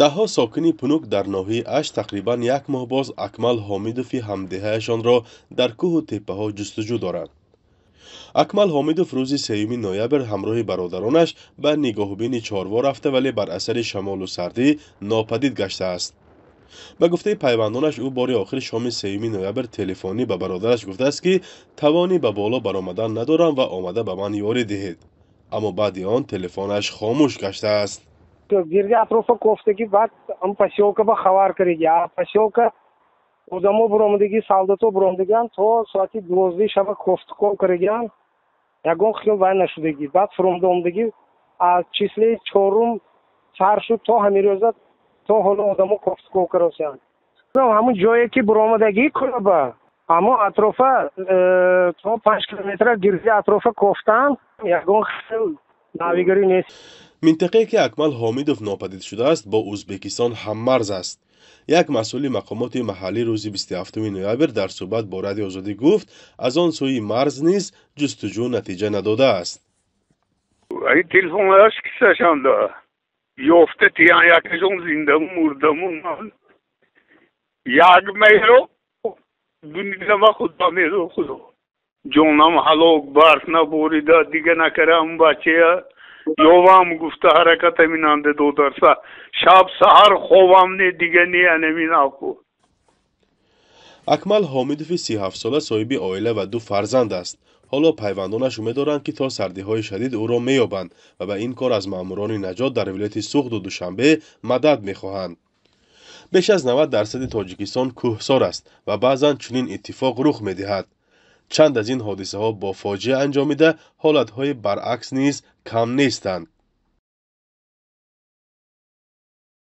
Даҳҳо сокини Пунук дар ноҳияи Ашт тақрибан як моҳ боз Акмал Ҳомидови ҳамдеҳаашонро дар кӯҳу теппаҳо ҷустуҷӯ доранд. Акмал Ҳомидов рӯзи 3 ноябр ҳамроҳи бародаронаш ба нигоҳубини чорво рафта, вале бар асари шамолу сардӣ нопадид гаштааст. Ба гуфтаи пайвандонаш, ӯ бори охир шоми 3 ноябр телефонӣ ба бародараш гуфтааст, ки тавони ба боло баромадан надорам ва омада ба ман ёрӣ диҳед. Аммо баъди он телефонаш хомӯш гаштааст. Гирди атрофа кофтагӣ, баъд посёлка ба хабар кардаги. Посёлка одамо буромадагӣ, солдато буромадагиан, то соати 12 шаба кофтуков кардагиан, ягон хел вай нашудагӣ. Баъд фуромада омадагӣ, аз числои 4 сар шуд то ҳамин рӯза, то ҳоло одамо кофтуков карасиянд. Ҳамун ҷое ки буромадагӣ кӯлаба, ҳамон атрофа то 5 километра гирди атрофа кофтан, ягон хел навигарӣ нест. Минтақае, ки Акмал Ҳомидов нопадид шудааст, бо Ӯзбекистон ҳаммарз аст. Як масъули мақомоти маҳаллӣ рӯзи 27 ноябр дар суҳбат бо Радиои Озодӣ гуфт, аз он сӯи марз низ ҷустуҷӯ натиҷа надодааст. Телефонаш кисашанда ёфта тиян, якашон зиндаму мурдаму ман як меҳро дунидама, худо меро, худо ҷонам ҳалок, барф наборида, дига накарам, бачая ёвам гуфта ҳараката минанде додарса, шаб саҳар ховам не, дига не, анамин афу. Акмал Ҳомидови 37сола соҳиби оила ва ду фарзанд аст. Ҳоло пайвандонаш умед доранд, ки то сардиҳои шадид ӯро меёбанд ва ба ин кор аз маъмурони наҷот дар вилояти Суғду Душанбе мадад мехоҳанд. Беш аз 90% Тоҷикистон кӯҳсор аст ва баъзан чунин иттифоқ рух медиҳад. Чанд аз ин ҳодисаҳо бо фоҷиа анҷомида, ҳолатҳои баръакс низ кам нестанд.